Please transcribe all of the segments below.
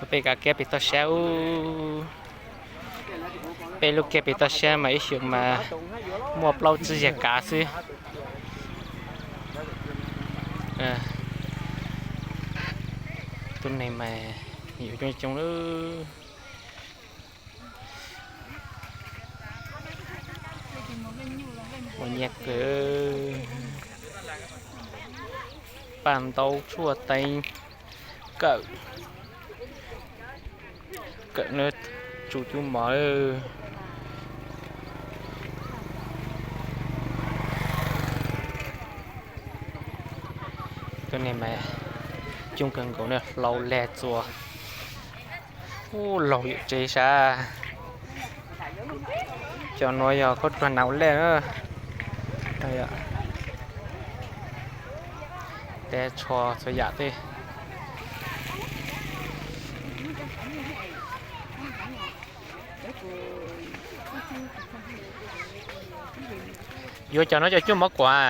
Peb kav kiab pem toj siab ub. Peb lub kiab pem toj siab mas ib xyoos mas muaj plaub tsib yag kav xwb. Tus neeg mas yuav coob coob lawm. Ua nyiaj kawg. Paj ntaub tshuaj teeb kawm, kawm na, tsuj cub mov. Tus neeg mas coob kawg nkaus na, hlau lag txuas. Ub, laug yawm tsev sav. Cov nuav yog khaub dluag nav lej na. Tab tsho txhua yam tej. Yuav cov no coj cub mov kuam.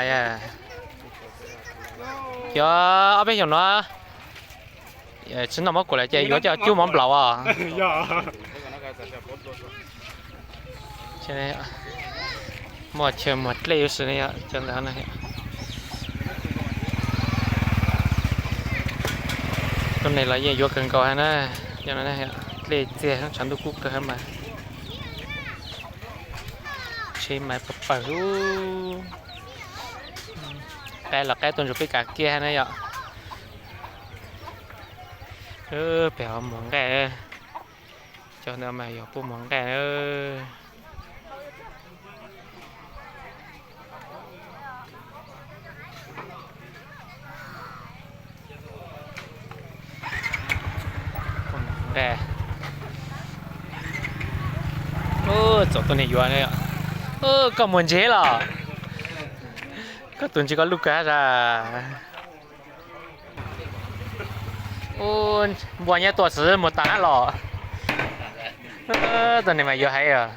Cov ob peb xyoos no tsis noj mov kuam lawm ces yuav coj cub mov nplaum os. Muaj chaw muag dlej ua si cov ntawd. Tus neeg los yeej yuav kawg nkaus hab na. Dlej txiag tshav ntuj kub kawg hab mas. Tsheb mas pawg pawg. Qaib los qaib tuaj ntsuas peb kav kiab hab na yom. Peb ho muag nqaij. Cov ntawd mas yog puab muag nqaij na. Txaus tuaj neeg yuav. Koj muag ntses los? Koj tus ntses koj luj kawg hab sas. Npua nyab tuaj xwb muag tas hab los. Tuaj neeg mas yuav haiv os.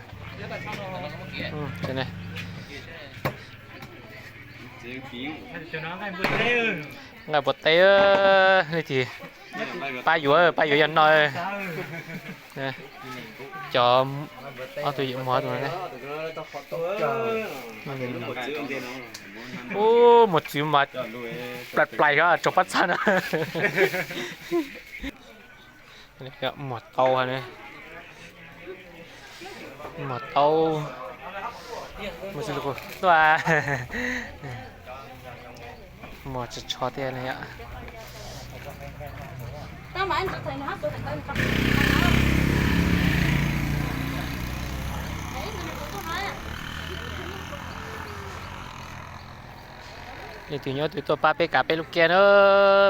Nqaij npua teb, leej twg pab yuav, pab yuav yog no. Cov ob tug yawm muag tus no. Ub, muag txwv mas plais plais xyov tsaug pab txhab na. Muag taub, muag taub, muag tsis tsho tiag ne. Leej twg nyob twg tuaj pab peb kav peb lub kiab na,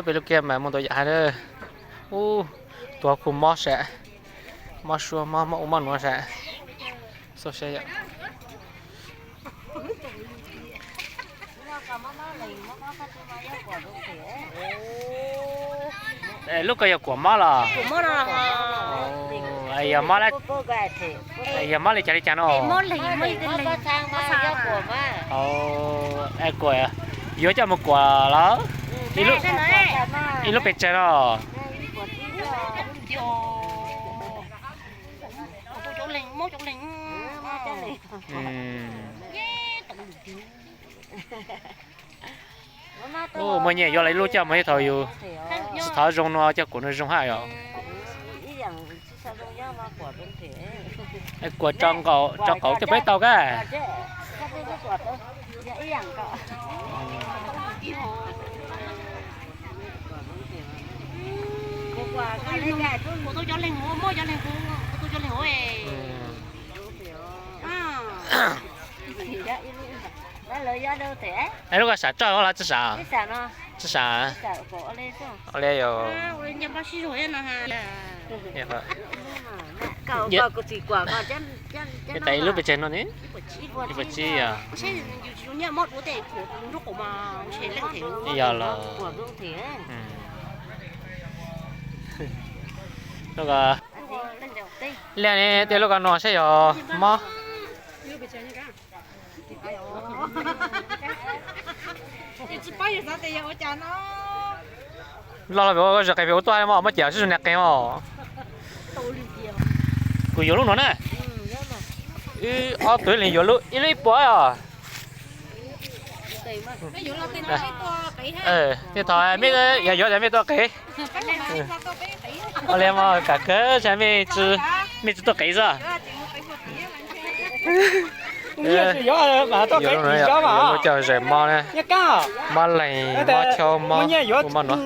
peb lub kiab mas muaj ntau yam hab na. Ub, tuav kuj mob sas, mob suab mob mob ub mob nuav sas. Xauj saib yom. Lub ko yog kuam mob los? Yog mob li cas li cas no? Kuam, yuav coj mus kuam los? Ib lub pes tsawg no? Muaj nyiaj yuav lawv ib lub coj mus ib thaum yus tsis thov zoo no coj kuam no zoo hab yom. Kuam tso nqaum coj peb tau kab. Es lub ko sam tsoj los tsi sam? Tsi sam. Ua li yog. Tes ib lub pes tsawg no ne? Ib puas tsib yog. Yog los. Lub ko, liaj ne, tej lub ko no saib yog mob. Tsis paub yus xav tias yog ua cas no. Loj los ua zes qees pem ua tuaj mog, muab cem sib sus nias qees mog. Kuv yuav lub no na. Wb ob tug li yuav ib lub ib puas os. Tej thaum mej yog yuav tas mej tuaj qev. Ua li mog, kam kawg, mej tsis tuaj qev xwb. Yuav lub coj zes mob na, mob leeg, mob chau, mob ub mob no.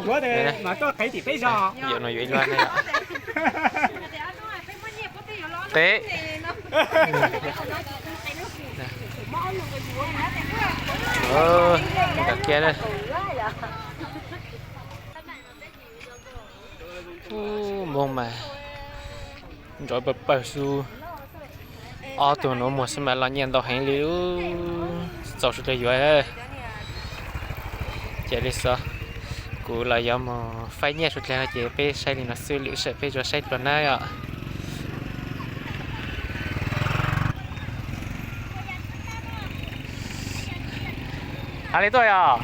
Yuav no yuav ib lub ne. Qev. Ua kiag na. Ub, nplooj mas nrov pawg pawg xwb. Ob tug nuav muag xwb mas los nyiaj ntau heev li. Txaus sawv dlawg yuav. Ces li xwb, kuv los yuav mus faib nyiaj sawv dlawg no ces peb saib li no xwb lwm sij peb yuav saib dua na yom. Hais li tuaj yom.